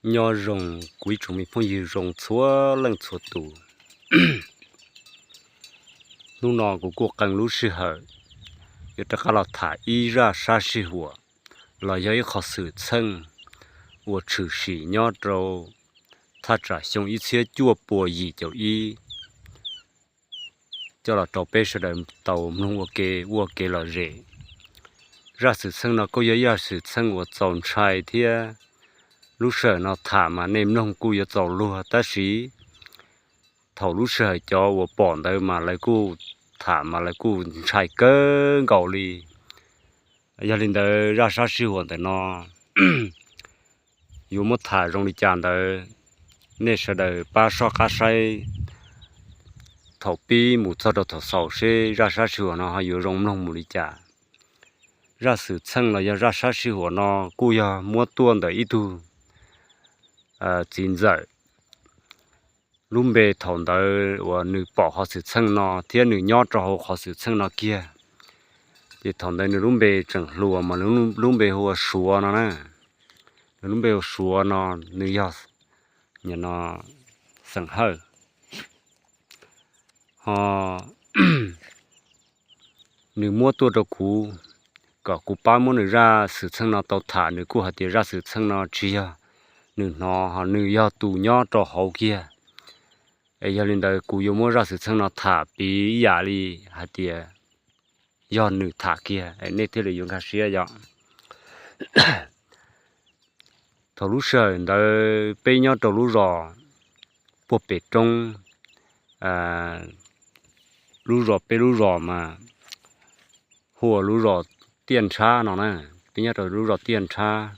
Nyob zoo kuv ib tsoom me phooj ywg zoo txhua leej txhua tus. Hnub no kuv kuj qee lub sij hawm yuav rov qab los tham ib zaj sab sij huam los yog ib qho xwm txheej uas tshwm sim nyob rau thaj tsam xyoo ib txhiab cuaj puas yim caum ib, coj los rau peb sawv daws tau mloog ua ke, ua kev lom zem. Zaj xwm txheej no kuj yog ib zaj xwm txheej uas txaus ntshai thiab lub sij hawm no tham mas nej mloog kuj yuav txaus luag, tab sis thaum lub sij hawm cov uas pom ntawd mas lawv kuj tham mas lawv kuj ntshai kawg nkaus li. Yog li ntawd zaj sab sij huam ntawm no yuav muab tham zoo li cas ntawd, nej sawv daws pab soj qab saib thaum pib mus txog rau thaum xaus seb zaj sab sij huam no ho yuav zoo mloog mus li cas. Zaj xwm txheej los yog zaj sab sij huam no kuj yog muab tuaj ntawm ib tug txiv ntxawm. Lub npe thaum ntawd uas nws pom qhov xwm txheej no thiab nws nyob rau hauv qhov xwm txheej no kiag, ces thaum ntawd nws lub npe tseem hluas mas lub npe hu ua Suav no na. Nws lub npe hu ua Suav no, nws yog xeem Hawj. Ho nws muab tuaj rau kuv kom kuv pab muab nws zaj xwm txheej no tau tham, nws kuj hais tias zaj xwm txheej no tsis yog nws hnov, ho nws yog tus nyob rau hauv kiag. Es yog li ntawd kuv yuav muab zaj xwm txheej no tham piv ib yam li hais tias yog nws tham kiag, nej thiaj li yuav nkag siab yom. Thaum lub sij hawm ntawd peb nyob rau lub zos puag pem roob, lub zos, peb lub zos mas hu ua lub zos Tiaj Nrhab no na. Peb nyob rau lub zos Tiaj Nrhab,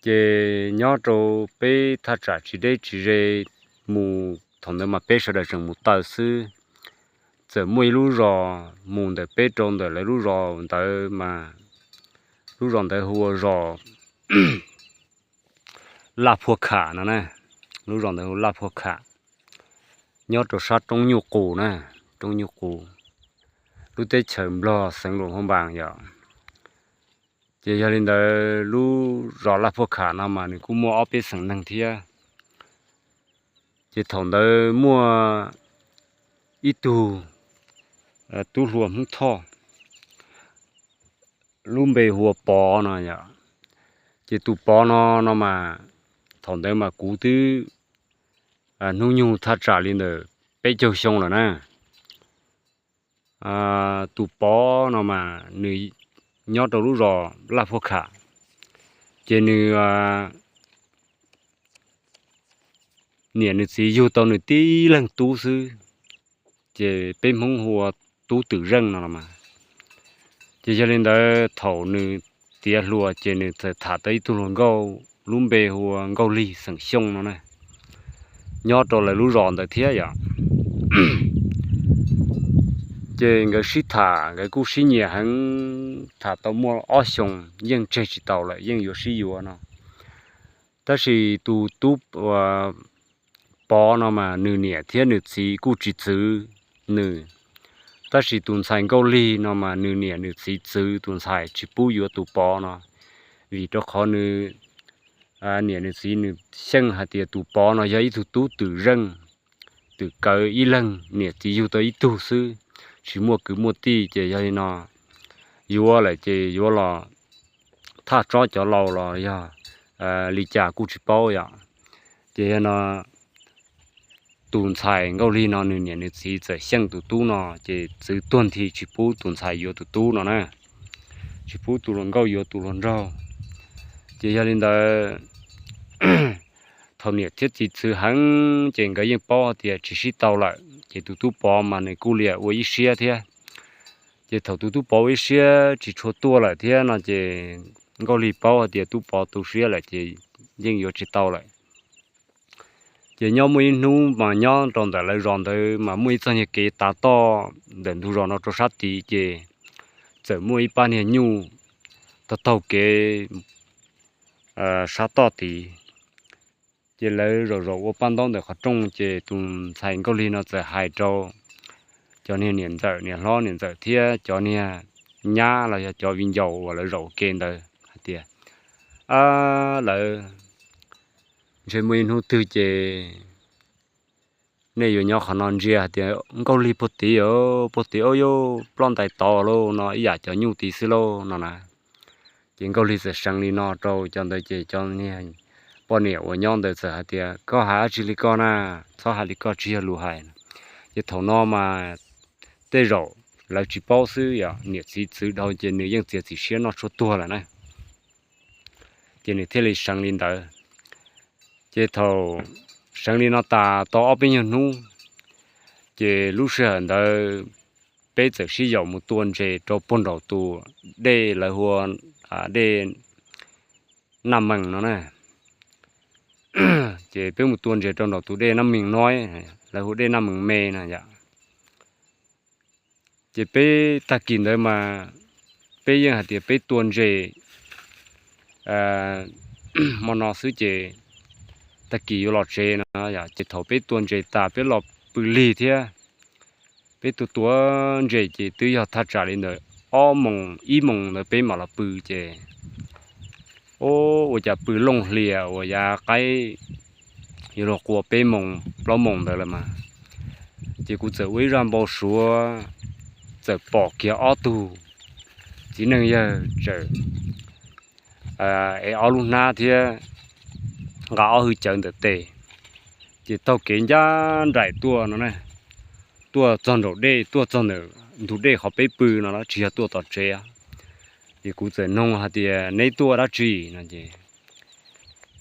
ces nyob rau peb thaj tsam tsis deb tsis ze mus, thaum ntawd mas peb sawv daws tseem mus taw xwb. Txawm muaj ib lub zos mus ntawm peb rau ntawm lawv lub zos ntawd mas lub zos ntawd hu ua zos Laj Phuaj Kham no na. Lub zos ntawd hu Laj Phuaj Kham, nyob rau sab roob Nyuj Qus na, roob Nyuj Qus, lub teb chaws Nplog xeev Luam Phab Npas yom. Ces yog li ntawd lub zos Laj Phuaj Kham no mas nws kuj muaj ob peb xeem neeg thiab. Ces thaum ntawd muaj ib tug tub hluas Hmoob Thoj, lub npe hu ua Pov no yom. Ces tus Pov no no mas thaum ntawd mas kuv twb hnub nyoog thaj tsam li ntawm peb caug xyoo lawm na. Tus Pov no mas nws nyob rau lub zos Laj Phuaj Kham, ces nws niam nws txiv yug tau nws tib leeg tub xwb, ces peb Hmoob hu ua Tub Twm Zeej no los mas. Ces yog li ntawd thaum nws tiav hluas ces nws txawm tham tau ib tug hluas nkauj lub npe hu ua Nkauj Lig xeem Xyooj no na, nyob rau lawv lub zos ntawd thiab yom. Ces nkawd sib tham, nkawd kuj sib nyiam heev, tham tau muaj ob xyoos yeej tseg tsis tau lawm, yeej yuav sib yuav no. Tab sis tus tub Pov no mas nws niam thiab nws txiv kuj tsis txwv nws, tab sis tus ntxhais Nkauj Lig no mas nws niam nws txiv txwv tus ntxhais tsis pub yuav tus Pov no, vim rau qhov nws niam nws txiv nws xyeej hais tias tus Pov no yog ib tug tub twm zeej, twm kawv ib leeg, niam txiv yug tau ib tug xwb, tsis muaj kwv muaj tij, ces yog li no yuav lawm ces yuav los thaj tsob cov laus los yog li cas kuj tsis paub yom. Ces yog no tus ntxhais Nkauj Lig no nws niam nws txiv txawm xyeej tus tub no, ces txwv tuag nthi tsis pub tus ntxhais yuav tus tub no na, tsis pub tus hluas nkauj yuav tus hluas nraug. Ces yog li ntawd thaum niam thiab txiv txwv heev ces nkawd yeej paub tias tsis sib tau lawm, ces tus tub Pov mas nws kuj liam ua ib siab thiab. Ces thaum tus tub Pov ua ib siab tsis tshua tuaj lawm thiab no ces Nkauj Lig paub hais tias tub Pov tu siab lawm ces yeej yuav tsis tau lawm. Ces nyob muaj ib hnub mas nyob rau ntawm lawv zos ntawd mas muaj ib txoj niag kev tav toj ntawm ntug zos no rau sab tid, ces txawm muaj ib pab niag nyuj taug taug kev sab toj tid. Ces lawv zaum zaum ua paj ntaub ntawm qhov rooj, ces tus ntxhais Nkauj Lig no txawm hais rau cov niag niam ntxawm, niam hlob niam ntxawm thiab cov niag nyab los yog cov viv ncaus uas lawv zaum ua ke ntawd hais tias, a, lawv ntshe muaj ib hnub twg ces nej yuav nyob qhov no ntsia hais tias Nkauj Lig puag tid os, puag tid os, yuav ploj ntais tod lauj no, ib yam cov nyuj tid xwb lauj no na. Ces Nkauj Lig txawm seev li no rau cov ntawd ces cov niag poj niam uas nyob ntawd txawm hais tias, Koj hais dab tsi li ko na? Txhob hais li ko, tsis yog lus hais. Ces thaum no mas tej zaum lawv tsis paub xwb, yog niam txiv txwv dhau ces nws yeej txiav txim siab noj tshuaj tuag lawm na. Ces nws thiaj li seev li ntawd. Ces thaum seev li no tas tau ob peb nyuag hnub, ces lub sij hawm ntawd peb txawm sib yaum mus tua ntses rau puag nraum tus dej lawv hu ua dej Naj Mees no na. Ces peb mus tua ntses rau nraum tus dej Naj Mees no, lawv hu dej Naj Mees me no yom. Ces peb tag kis ntawd mas peb yeej hais tias peb tua ntses hmo no xwb ces tag kis yuav los tsev no. Ces thaum peb tua ntses tas peb los pw lig thiab, peb tua tua ntses ces twb yog thaj tsam li ntawm ob moos ib moos ntawd peb mam los pw ces, o, ua cas pw looj hlias uas yav qaib yuav luag qua peb moos plaub moos ntawd lawm mas. Ces kuv txawm ua ib zaj npau suav, txawm pom kiag ob tug txiv neej yawg txawm ev ob lub hnab thiab nqa ob hwj cawv ntawm tes, ces taug kev ncaj nraim tuaj no na, tuaj txog nraum dej, tuaj txog ntawm ntug dej qhov peb pw no, tsis yog tuaj tom tsev. Ces kuv txawm nug hais tias, Neb tuaj dab tsi no? Ces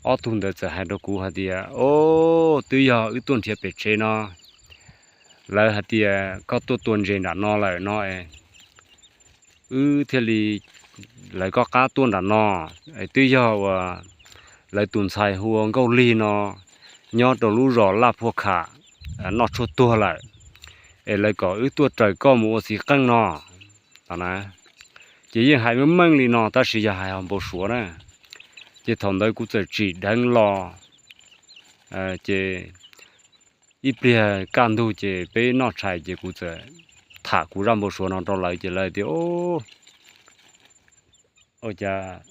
ob tug ntawd txawm hais rau kuv hais tias, O, twb yog wb tuaj nrhiav pem tsev no, lawv hais tias koj tuaj tua ntses nram no lawm no, wb thiaj li lawv koj qab tuaj nram no. Twb yog uas lawv tus ntxhais hu ua Nkauj Lig no nyob rau lub zos Laj Phuaj Kham noj tshuaj tuag lawm, es lawv kom wb tuaj raws koj mus ua txiv qeej no. Ces yeej hais meej meej li no tab sis yog hais hauv npau suav na. Ces thaum ntawd kuv txawm tsim dheev los, ces ib pliag kaj ntug ces peb noj tshais ces kuv txawm tham kuv zaj npau suav no rau lawv ces lawv tias, Ua cas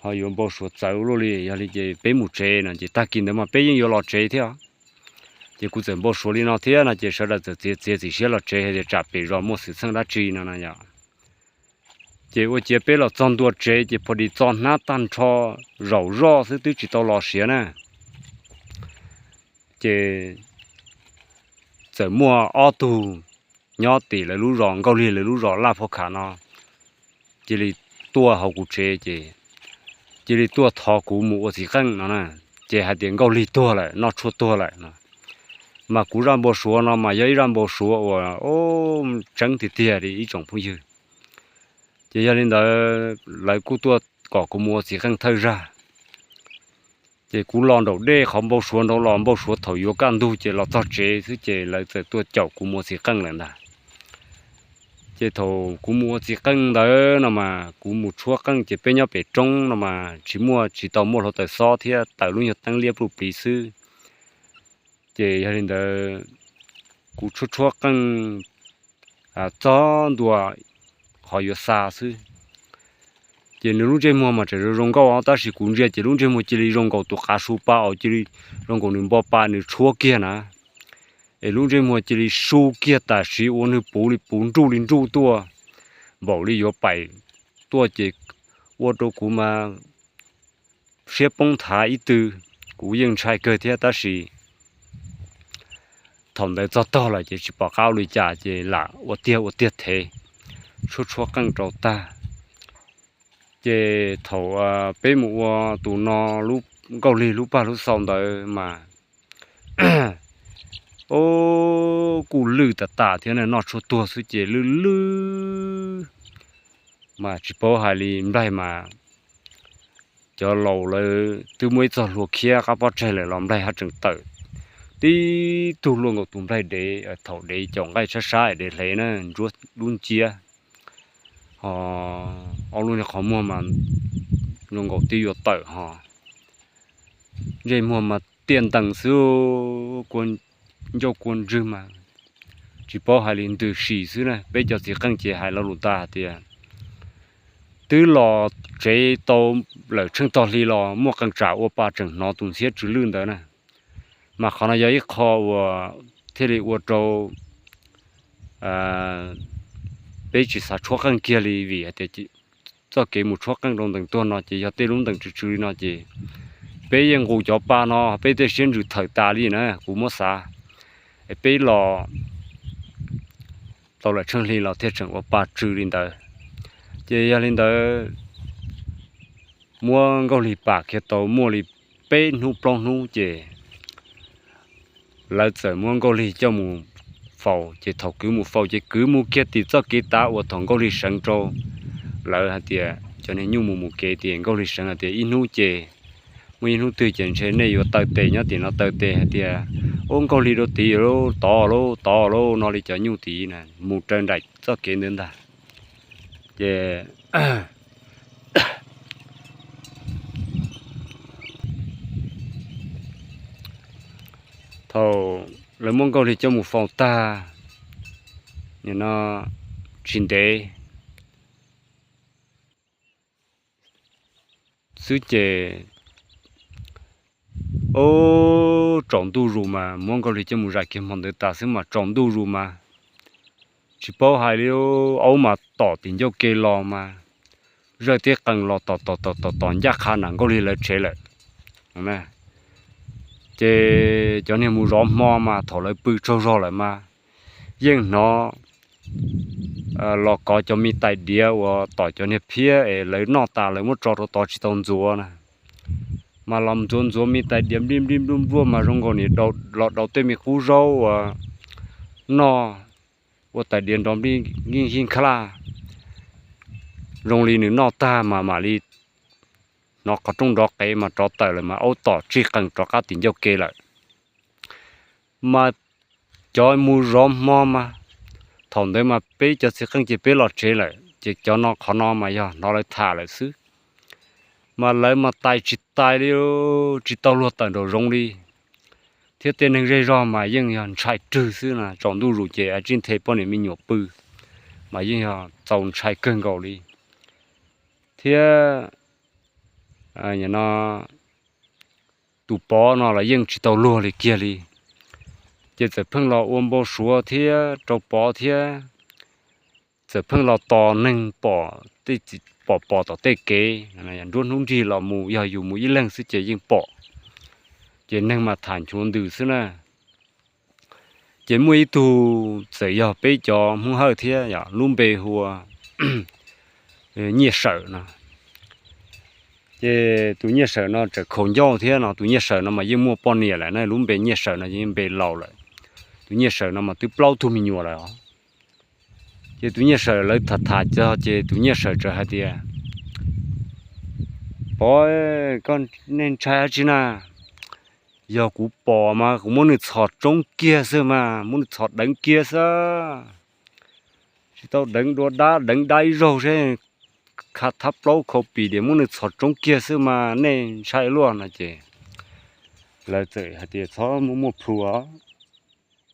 ho yuav npau suav txawv luaj li, yog li ces peb mus tsev no. Ces tag kis ntawd mas peb yeej yuav los tsev thiab. Ces kuv txawm npau suav li no thiab no ces sawv daws txawm txiav txiav txim siab los tsev hais tias tsam pem zos muaj xwm txheej dab tsi no na yom. Ces ua ciav peb los txog ntua tsev ces pha dis txo hnab tag nrho zaum zoj xwb twb tsis tau los siav na. Ces txawm muaj ob tug nyob tim lawv lub zos Nkauj Lig lawv lub zos Laj Phuaj Kham no cia li tuaj hauv kuv tsev ces cia li tuaj thov kuv mus ua txiv qeej no na. Ces hais tias Nkauj Lig tuag lawm, noj tshuaj tuag lawm no. Mas kuv zaj npau suav no mas yog ib zaj npau suav uas tseeb tiag tiag li ib tsoom phooj ywg. Ces yog li ntawd lawv kuj tuaj kom kuv mus ua txiv qeej thawj zag. Ces kuv los nraum dej qhov npau suav nraud los npau suav thaum yuav kaj ntug ces los txog tsev xwb ces lawv txawm tuaj caum kuv mus ua txiv qeej lawm ntag. Ces thaum kuv mus ua txiv qeej ntawd no mas kuv mus tshuab qeej ces peb nyob pem roob no mas tsis muaj, tsis tau muaj hluav taws xob thiab taws lub nyuag teeb liab pluj pliv xwb. Ces yog li ntawd kuv tshuab tshuab qeej txog ntua qhov yuav xa xwb, ces nws lub ntsej muag mas tseem zoo zoo nkauj tab sis kuv ntsia ces lub ntsej muag cia li zoo nkaus tus qav su pa os, cia li zoo nkaus nws npo pa nws tshuab kiag na. Es lub ntsej muag cia li su kiag tam sim ua nws puv li puv nruj li nruj tuaj, npaum li yuav paim tuaj ces ua rau kuv mas siab poob nthav ib tw, kuv yeej ntshai kawg thiab tab sis thaum ntawd txog tog lawm ces tsis pom qab ua li cas ces lam ua tiag ua tiag thev, tshuab tshuab qeej rau tag. Ces thaum peb mus ua tus no, Nkauj Lig lub pag lub xau ntawd mas, o, kuj lwj tas tas thiab, noj tshuaj tuag xwb ces lwj lwj mas tsis paub hais li. Nplaig mas cov laus lawv twb muaj ib txoj hlua khiab qab pob tsaig lawm los nplaig haj tseem tawm tib tug luaj nkaus tus nplaig dev, thaum dev caum nqaij sab sab dev hle na, ntsuab lub nciab, ho ob lub niag qhov muag mas zoo nkaus twb yuav tawm ho. Ntsej muag mas tiaj ntees xwb, ncauj kua ntswg mas tsis paub hais li, ntws sim xwb na. Peb cov txiv qeej ces hais lo lus tas hais tias twb los tsev tau lawm tsheej tog hli los muaj qee tsam ua pa tseem hnov tus ntxhiab tsw lwj ntawd na. Mas qhov no yog ib qho uas thiaj li ua rau peb tsis xav tshuab qeej kiag li vim hais tias txoj kev mus tshuab qeej rau ntees tuag no ces yog tej lub ntees tsw tsw li no ces peb yeej nqus cov pa no peb tej siab ntsws thawm tas li na kuv muab xav. Peb los tau lawm tsheej hli los thiaj tseem ua pa tsw li ntawd. Ces yog li ntawd muab Nkauj Lig pam kiag tau muaj li peb hnub plaub hnub ces lawv txawm muab Nkauj Lig coj mus faus. Ces thaum kwv mus faus ces kwv mus kiag tim txoj kev tav uas thaum Nkauj Lig seev rau lawv hais tias cov niag nyuj mus mus kev tias Nkauj Lig seev hais tias ib hnub ces muaj ib hnub twg ces ntshe nej yuav taw tes nyob tim no taw tes hais tias ub Nkauj Lig rau tid lauj, tod lauj, tod lauj no li cov nyuj tid na mus raws nraim txoj kev ntawd ntag. Ces thaum lawv muab Nkauj Lig coj mus faus tag, nim no tsis ntev xwb ces ub tsaus ntuj zus mas muab Nkauj Lig coj mus zais kiag hmo ntawd tas xwb mas tsaus ntuj zus mas tsis paub hais li, aub mas tom tim ncauj ke los mas zawj tib qees los tom tom tom tom tom ncaj qha nram Nkauj Lig lawv tsev lawm. Ces cov niag mus zov hmo mas thaum lawv pw tsaug zog lawm mas yeej hnov los kov cov me tais diav uas tom cov niag phiab es lawv noj tas lawv muab tso rau tod tsis tau ntxuav na. Mas los ntxuav ntxuav me tais diav nplij nplij npluaj npluaj mas zoo nkaus nim los daus tej me qub zaub uas noj ua tais diav nrov nplij nkeej zij khalaj. Zoo li nws noj tag mas mam li hnov qhov rooj nrov qev mas rov tawm lawm mas aub tom tsig qees rov qab tim ncauj ke lawm. Mas cov mus zov hmo mas thaum ntawd mas peb cov txiv qeej ces peb los tsev lawm ces cov no qhov no mas yog hnov lawv tham lawm xwb. Mas lawv mas tais tsis tais li, tsis tau luag tawm nraum zoov li. Thiab tej neeg zej zog mas yeej yog ntshai rwg xwb na, tsaus ntuj zus ces a tsij nthe poj niam me nyuam pw mas yeej yog txaus ntshai kawg nkaus li. Thiab no tus Pov no los yeej tsis tau luag li kiag li. Ces txawm pheej los ua npau suav thiab rau Pov thiab txawm pheej los tos neeg pom, pom pom tom tej kev, nruab hnub nrig los mus yog yus mus ib leeg xwb ces yeej pom. Ces neeg mas tham nchuav ntws xwb na. Ces muaj ib tug txawm yog peb cov Hmoob Hawj thiab, lub npe hu ua Nyiaj Sawm no. Ces tus Nyiaj Sawm no tseem khaus ncauj thiab no, tus Nyiaj Sawm no mas yeej muaj poj niam lawm na, lub npe Nyiaj Sawm no yeej npe laus lawm. Tus Nyiaj Sawm no mas twb plaub tug me nyuam lawm os. Ces tus Nyiaj Sawm lawv tham tham txog ces tus Nyiaj Sawm txawm hais tias, Pov, koj, nej ntshai dab tsi na? Yog kuv pom mas kuv muab nws txhos tsoob kiag xwb mas, muab nws txhos deev kiag xwb. Tsis tau deev dua dab, deev dab ib zaug seb, kha thab plaub khau pis dias muab nws txhos tsoob kiag xwb mas nej ntshai luaj no ces lawv txawm hais tias, Txhob muaj muaj plhu os,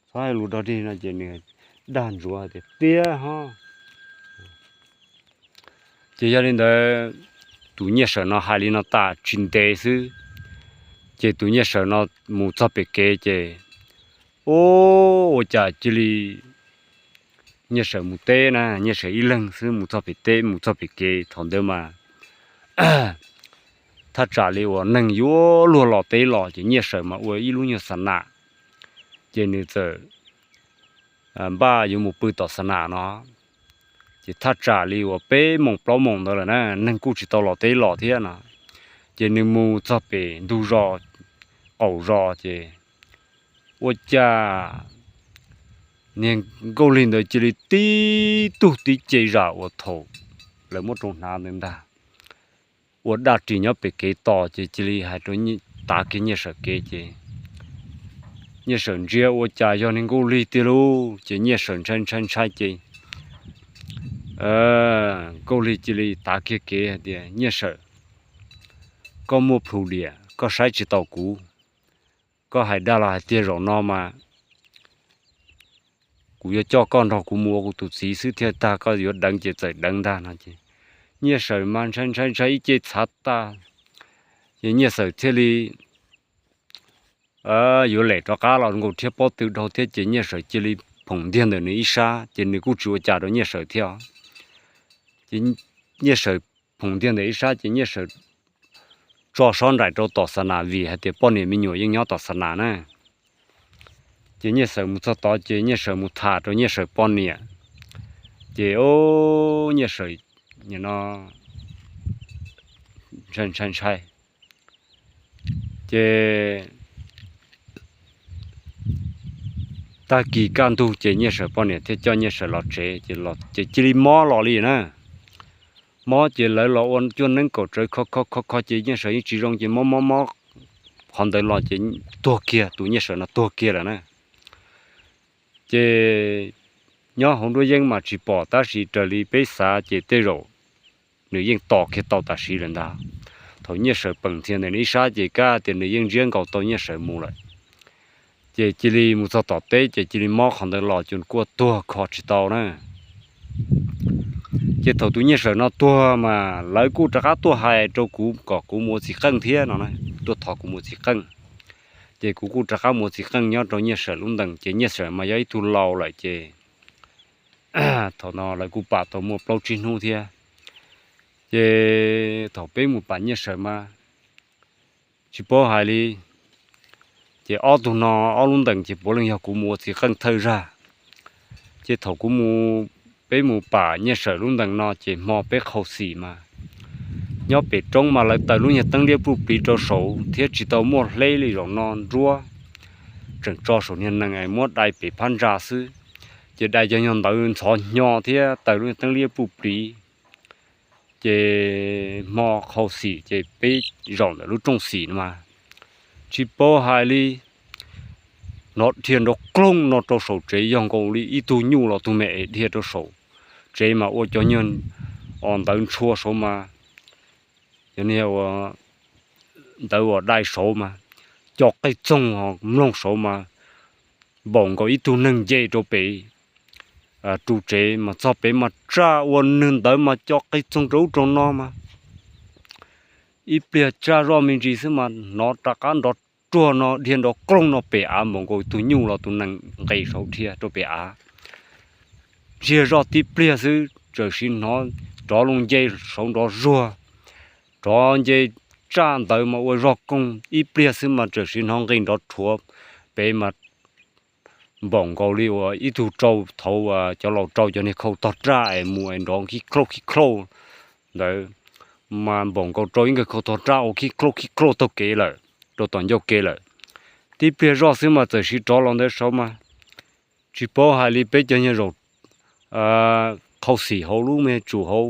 txhob hais lus dog dig no ces nws dag ntsuav tias, Tiag ho. Ces yog li ntawd, tus Nyiaj Sawm no hais li no tas tsis ntev xwb, ces tus Nyiaj Sawm no mus txog pem kev ces, ub, ua cas cia li Nyiaj Sawm mus teb na, Nyiaj Sawm ib leeg xwb mus txog pem teb, mus txog pem kev thaum ntawd mas thaj tsam li uas neeg yuav luag los teb los ces Nyiaj Sawm mas ua ib lub nyuag xa nam, ces nws txawm npaj yuav mus pw tom xa nam no. Ces thaj tsam li uas peb moos plaub moos ntawd lawm na, neeg kuj tsis tau los teb los thiab no. Ces nws mus txog pem ntug zos, qaum zos ces ua cas niag Nkauj Lig ntawd cia li tib tug tib ce zam uas thaum lawv muab rau hnav ntawd ntag, ua daj ris nyob pem kev tos ces cia li hais rau, tav kiag Nyiaj Sawm kev ces Nyiaj Sawm ntsia ua cas yog niag Nkauj Lig tiag lauj. Ces Nyiaj Sawm ntshai ntshai ntshai ces Nkauj Lig cia li tav kiag kev hais tias, Nyiaj Sawm, koj muaj plhu diam, koj saib tsis taus kuv. Koj hais dag los hais tiag, zaum no mas kuv yuav coj koj nrog kuv mus ua kuv tus txiv xwb thiaj tag, koj yuav deev ces txawm deev ntag no ces Nyiaj Sawm mas ntshai ntshai ntshai ib ce txhav tas, Ces Nyiaj Sawm thiaj li yuav lem rov qab los nkaus rhiab pob tw dhau thiab ces Nyiaj Sawm cia li phoom ntiag ntawm nws ib sab ces nws kuj tsis ua cas rau Nyiaj Sawm thiab. Ces Nyiaj Sawm phoom ntiag ntawm ib sab ces Nyiaj Sawm tso sob nraim rau tom xa nas vim hais tias poj niam me nyuam yeej nyob tom xa nas na. Ces Nyiaj Sawm mus txog tod ces Nyiaj Sawm mus tham rau Nyiaj Sawm poj niam. Ces o, Nyiaj Sawm no ntshai ntshai ntshai. Ces tag kis kaj ntug ces Nyiaj Sawm poj niam thiaj coj Nyiaj Sawm los tsev ces cia li mob los li na. Mob ces lawv los ua cuaj neeb kaum tsawv kho kho kho kho ces Nyiaj Sawm yeej tsis zoo ces mob mob mob qhov ntawd los ces tuag kiag, tus Nyiaj Sawm no tuag kiag lawm na. Ces nyob hauv nruab yeeb mas tsis pom tab sis raws li peb xav ces tej zaum nws yeej tos kiag tau tam sim lawm ntag. Thaum Nyiaj Sawm phoom ntiag ntawm nws ib sab ces kab tias nws yeej ntsiab nkaus tau Nyiaj Sawm mus lawm. Ces cia li mus txog tom teb ces cia li mob qhov ntawd los ces kuj tuag kho tsis tau na. Ces thaum tus Nyiaj Sawm no tuag mas lawv kuj rov qab tuaj hais rau kuv kom kuv mus ua txiv qeej thiab no, tuaj thov kuv mus ua txiv qeej. Ces kuv kuj rov qab mus ua txiv qeej nyob rau Nyiaj Sawm lub ntees ces Nyiaj Sawm mas yog ib tug laus lawm ces thaum no lawv kuj pam tau muaj plaub tsib hnub thiab. Ces thaum peb mus pam Nyiaj Sawm mas tsis paub hais li. Ces ob tug no ob lub ntees ces puav leej yog kuv mus ua txiv qeej thawj zag. Ces thaum kuv mus, peb mus pam Nyiaj Sawm lub ntees no ces hmo peb qhau xim mas nyob pem roob mas lawv taws lub nyuag teeb liab pluj pliv rau saud thiab tsis tau muaj hleb li zaum no nruab, tseem tso saum niag nees es muab dai pem phab ntsa xwb. Ces dai cov nyuag ntawv ntxhov hnyo thiab taws lub nyuag teeb liab pluj pliv. Ces hmo qhau xim ces peb zaum ntawm lub rooj xim no mas tsis paub hais li, hnov dhia nrov kloog no rau saum tsev yog nkaus li ib tug nyuj los tug me es dhia rau saum tsev mas ua cov nyuag ntawv ntshua saud mas, cov niag ntawv uas dai saud mas co qeej txoog mloog saud mas npaum nkaus ib tug neeg nce rau pem ru tsev mas txog pem mas tsaj ua nws ntawd mas co qeej txoog rau ub rau no mas ib pliag tsaj zoj me ntsis xwb mas hnov rov qab nrov ruag no dhia nrov kloog no pem av npaum nkaus tus nyuj los tus nees nqis saud dhia rau pem av. Ntsiag zoj tib pliag xwb txawm sim hnov rov loo nce saud nrov zuag, rov nce tsaj ntawd mas ua zog koog ib pliag xwb mas txawm sim hnov nqis nrov rhuav pem mas npaum nkaus li uas ib tug rau thaud cov laus rau cov niag khau tog raj es mus es nrov khib khlauj khib khlauj ntawd, mas npaum nkaus rau ib nkawg khau tog raj ua khib khlauj khib khlauj taug kev lawm rau tom ncauj kev lawm. Tib pliag zoj xwb mas txawm sim rov los ntawd saud mas tsis paub hais li peb cov nyuag zaum qhau xim hauv lub me tsum hauv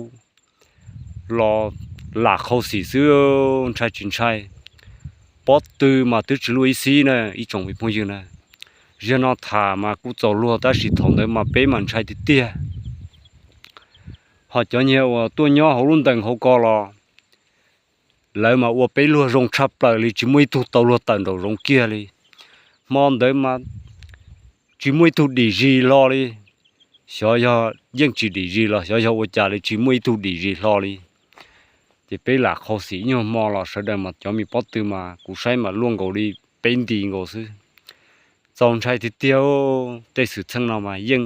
los lam qhau xim xwb, ntshai tsis ntshai. Pob tw mas twb tsis luaj ib xib na ib tsoom phooj ywg na. Ziag no tham mas kuj txaus luag tab sis thaum ntawd mas peb mas ntshai tiag tiag. Ho cov nyuag uas tuaj nyob hauv lub ntees hauv ko los lawv mas ua peb luag zoo tshaj plaws li tsis muaj ib tug tau luag tawm nraum zoov kiag li. Hmo ntawd mas tsis muaj ib tug dim zis hlo li. Xyov yog yeej tsis dim zis los xyov yog ua cas li tsis muaj ib tug dim zis hlo li. Ces peb lam qhau xim nyuag hmo los sawv daws mas cov me pob tw mas kuv saib mas luaj nkaus li peb nti nkaus xwb. Txaus ntshai tiag tiag. Tej xwm txheej no mas yeej,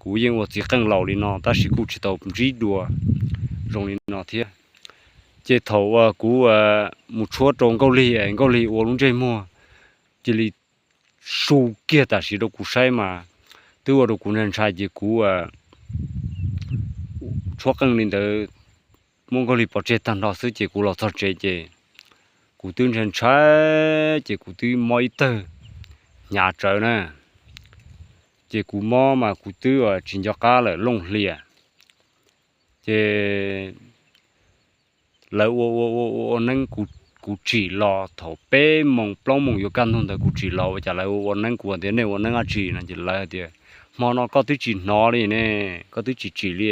kuv yeej ua txiv qeej laus li no tab sis kuj tsis tau ntsib dua zoo li no thiab. Ces thaum uas kuv mus tshuab rau Nkauj Lig, Nkauj Lig ua lub ntsej muag cia li su kiag tam sim rau kuv saib mas twb ua rau kuv ntshai ntshai ces kuv tshuab qeej li ntawd muab Nkauj Lig pov tseg tag nrho xwb ces kuv los txog tsev ces kuv twb ntshai ntshai ces kuv twb mob ib tawg hnyav tsawv na. Ces kuv mob mas kuv twb tsis nco qab lawm looj hlias. Ces lawv ua ua ua ua ua neeb, kuv tsim los thaum peb moos plaub moos yuav kaj ntug ntawd kuv tsim los ua cas lawv ua ua neeb, kuv tias nej ua neeb dab tsi no ces lawv tias hmo no koj twb tsis hnov li ne, koj twb tsis tsim li.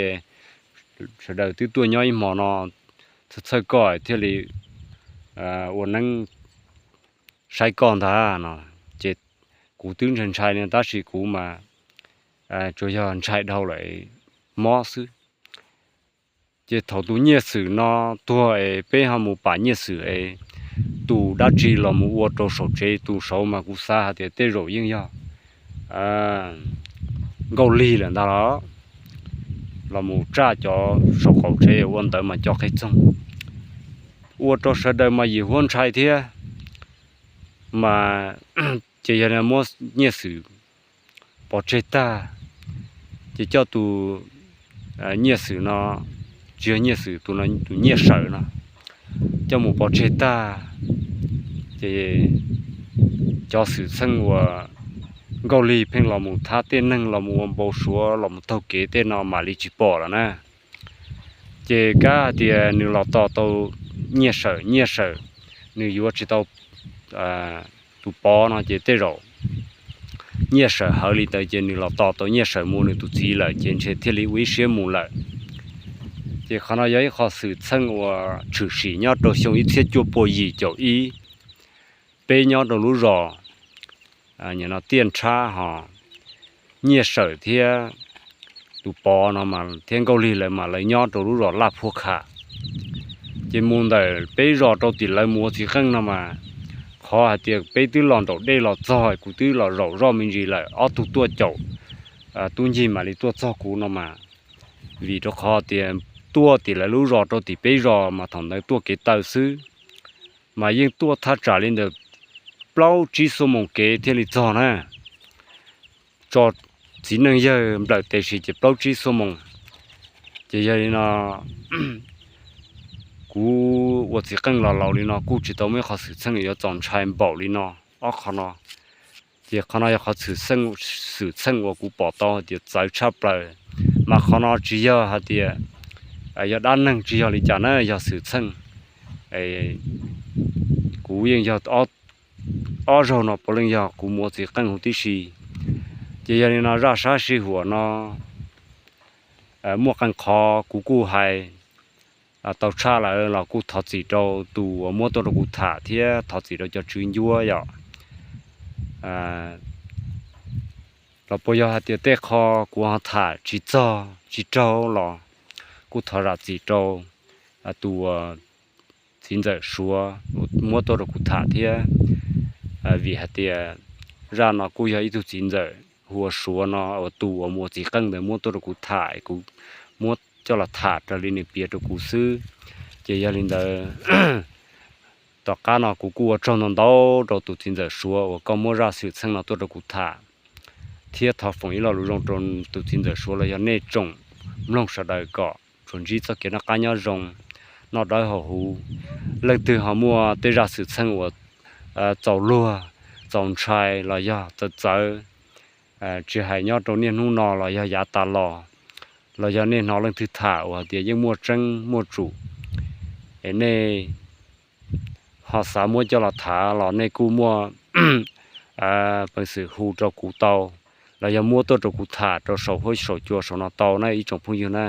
Sawv daws twb tuaj nyob ib hmo no txhawj txhawj koj thiaj li ua neeb saib koj ntag no. Ces kuv twb ntshai ntshai li tab sis kuv mas tsuas yog ntshai dhau lawm mob xwb. Ces thaum tus Nyiaj Xwm no tuag es peb ho mus pam Nyiaj Xwm es tus dab tsi los mus ua rau saum tsev, tus saud mas kuv xav hais tias tej zaum yeej yog Nkauj Lig lawm ntag los, los mus tsaj cov saum qaum tsev ua ntawd mas cov qhib txoog ua rau sawv daws mas yim huab ntshai thiab. Mas ces yog muab Nyiaj Xwm pov tseg tag, ces coj tus Nyiaj Xwm no, tsis yog Nyiaj Xwm, tus no tus Nyiaj Sawm no, coj mus pov tseg tag, ces cov xwm txheej uas Nkauj Lig pheej los mus thab tej neeg los mus ua npau suav los mus taug kev tej no mam li tsis pom lawm na. Ces kab hais tias nws los tos tau Nyiaj Sawm, Nyiaj Sawm nws yuav tsis tau tus Pov no ces tej zaum Nyiaj Sawm hawv li ntawd ces nws los tos tau Nyiaj Sawm mus nws tus txiv lawm ces ntshe thiaj li ua ib siab mus lawm. Ces qhov no yog ib qho xwm txheej uas tshwm sim nyob rau xyoo ib txhiab cuaj pua yim caum ib, peb nyob rau lub zos no Tiaj Nrhab ho, Nyiaj Sawm thiab tus Pov no mas thiab Nkauj Lig lawv mas lawv nyob rau lub zos Laj Phuab Kham. Ces mus ntawm peb zos rau tim lawv mus ua txiv qeej no mas, qhov hais tias peb twb los nraum dej los txog, kuv twb los zaum zoj me ntsis lawm, ob tug tuaj caum tub ncig mam li tuaj txog kuv no mas, vim rau qhov tias tuaj tim lawv lub zos rau tim peb zos mas thaum ntawd tuaj kev taw xwb, mas yeej tuaj thaj tsam li ntawm plaub tsib xuab moos kev thiaj li txog na. Tso txiv neej yawg nplawm tes sis ces plaub tsib xuab moos. Ces yog li no, kuv ua txiv qeej los laus li no kuj tsis tau muaj ib qho xwm txheej yuav txaus ntshai npaum li no, ob qho no. Ces qhov no yog qhov xwm txheej uas kuv pom tau hais tias txawv tshaj plaws. Mas qhov no tsis yog hais tias yog dab neeg, tsis yog li cas na, yog xwm txheej. Kuv yeej yog ob zaug no puav leej yog kuv mus ua txiv qeej huv tib si. Ces yog li no zaj sab sij huam no muaj qee qhov kuv kuj hais tau tshaj lawm los kuj thov txim rau tus uas muab tuaj rau kuv tham thiab thov txim rau cov tswv ncuab yom. Los puas yog hais tias tej qho kuv ho tham tsis txog tsis raug los kuj thov zam txim rau tus uas txiv ntxawm Suav muab tuaj rau kuv tham thiab. Vim hais tias zaj no kuj yog ib tug txiv ntxawm hu ua Suav no uas tus uas mus ua txiv qeej ntawd muab tuaj rau kuv tham, kuv muab coj los tham raws li nws piav rau kuv xwb. Ces yog li ntawd, tom qab no kuv kuj ua tsaug ntau ntau rau tus txiv ntxawm Suav uas koj muab zaj xwm txheej no tuaj rau kuv tham, thiab thov foom ib lo lus zoo rau tus txiv ntxawm Suav los yog nej tsoom mloog sawv daws kom tsuas ntsib txoj kev noj qab nyob zoo, noj dawb haus huv. Leej twg ho muaj tej zaj xwm txheej uas txaus luag, txaus ntshai los yog txawv txawv, tsis hais nyob rau niaj hnub no los yog yav tas los, los yog nej hnov leej twg tham uas hais tias yeej muaj tseeb muaj tsum, es nej ho xav muab coj los tham los nej kuj muaj peev xwm hu rau kuv tau, los yog muab tuaj rau kuv tham rau saum huab saum cua saum no tau na ib tsoom phooj ywg na.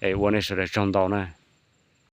Es ua nej sawv daws tsaug ntau na.